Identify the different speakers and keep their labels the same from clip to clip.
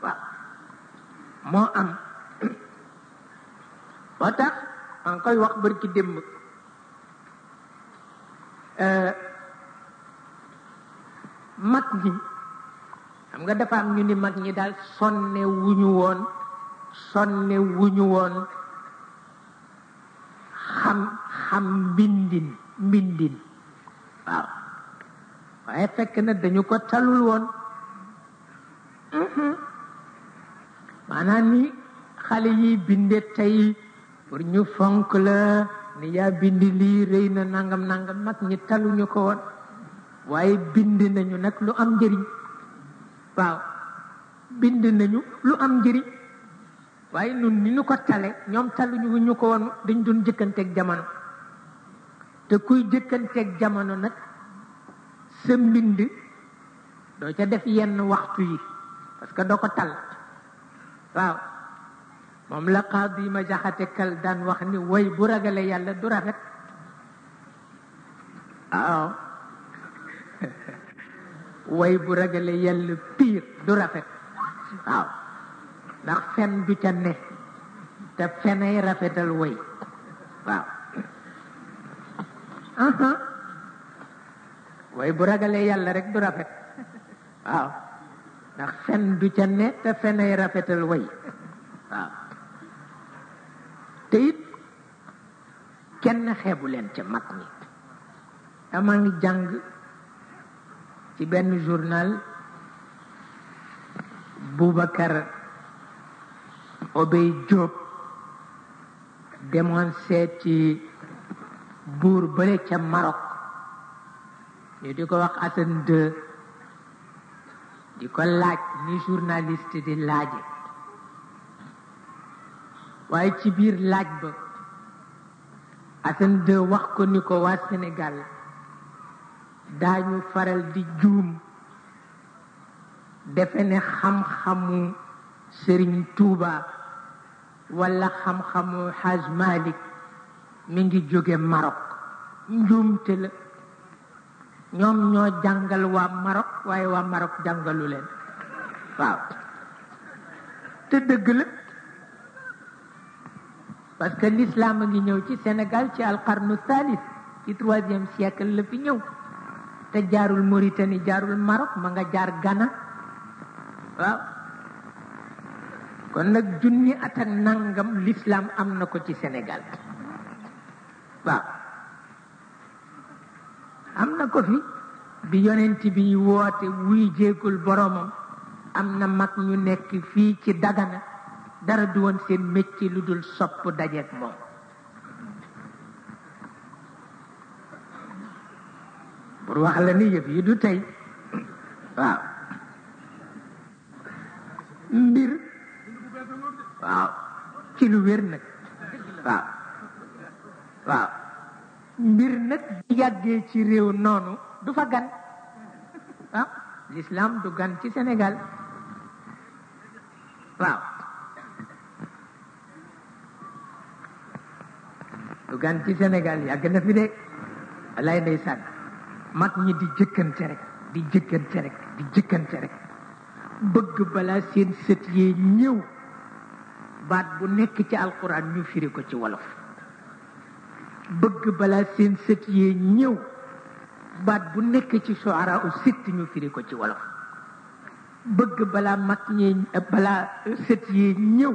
Speaker 1: waaw moo am moo tax maa ngi koy wax barki démb mag ñi xam nga dafa am ñu ni mag ñi daal sonne wuñu woon xam mbindin waaw waaye fekk na dañu ko talul woon maanaam ni xale yi binde tey pour ñu fonk la ni yaa bind lii rëy na nangam mag ñi taluñu ko woon waaye bind nañu nag lu am njëriñ waaw bind nañu lu am njëriñ waaye nun ni ñu ko tale ñoom taluñu ñu ko woon dañ doon jëkkanteeg jamono te kuy jëkkanteeg jamono nag sa mbind doo ca def yenn waxtu yi parce que doo ko tal waaw moom la Qaadi ma Jaxate Kal daan wax ni way bu ragale yàlla du rafet waaw way bu ragale yàlla piir du rafet waaw ndax fen du ca ne te fenay rafetal way waaw way bu ragale yàlla rek du rafet waaw ndax fen du ca ne te fenay rafetal way waaw te it kenn xeebu leen ca mag ñi dama ngi jàng ci benn journal Boubacar Obey Diop demoon seeti buur bële ca Maroc ñu di ko wax Hassan II di ko laaj ni journaliste di laaje waaye ci biir laaj ba Hassan II wax ko ni ko waa Sénégal daañu faral di juum defe ne xam-xamu Serigne Touba wala xam-xamu Haj Malik mi ngi jóge Maroc njuumte la ñoom ñoo jàngal waa Maroc waaye waa Maroc jàngalu leen waaw te dëgg la parce que l'islam a ngi ñëw ci Sénégal ci alqarnu thalith ci 3e siècle la fi ñëw te jaarul Mauritanie jaarul Maroc ma nga jaar Ghana waaw kon nag junni at ak nangam l'islam am na ko ci Sénégal waaw am na ko fi bi yonent bi woote wuy jéegul boromam am na mag ñu nekk fii ci Dagana dara du woon seen métier lu dul sopp dajeek moom pour wax la ni yëf yi du tey waaw mbir waaw ci lu wér nag waaw mbir nag bu yàggee ci réew noonu du fa gan waaw l'islam du gan ci Sénégal waaw du gan ci Sénégal yàgg na fi de alay ndeysaan mag ñi di jëkkante rek bëgg balaa seen sët yee ñëw baat bu nekk ci alquran ñu firi ko ci wolof bëgg balaa seen sët yee ñëw baat bu nekk ci shuara u sitt ñu firi ko ci wolof bëgg balaa sët yee ñëw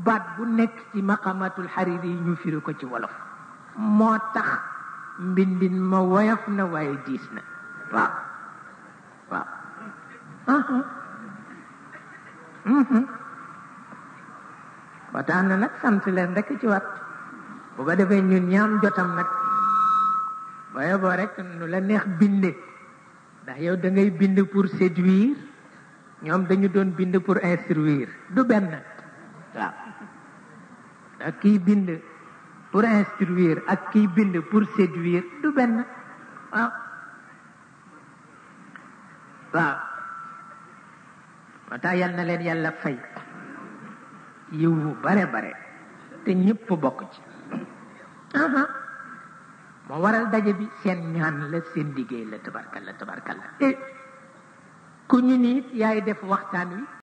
Speaker 1: baat bu nekk ci maqamatul hariri yi ñu firi ko ci wolof moo tax mbindin ma woyof na waaye diis na waaw ba tax na nag sant leen rek ci wat bu ko defee ñun ñaam jotam nag waaye boo rek nu la neex binde ndax yow da ngay bind pour séduire ñoom dañu doon bind pour instruire du benn waaw ak kiy bind pour instruire ak kiy bind pour séduire du benn waaw moo tax yal na leen yàlla fay yiw bu bare te ñëpp bokk ci moo waral daje bi seen ñaan la seen liggéey la tabarkalla ku ñu niit yaay def waxtaan wi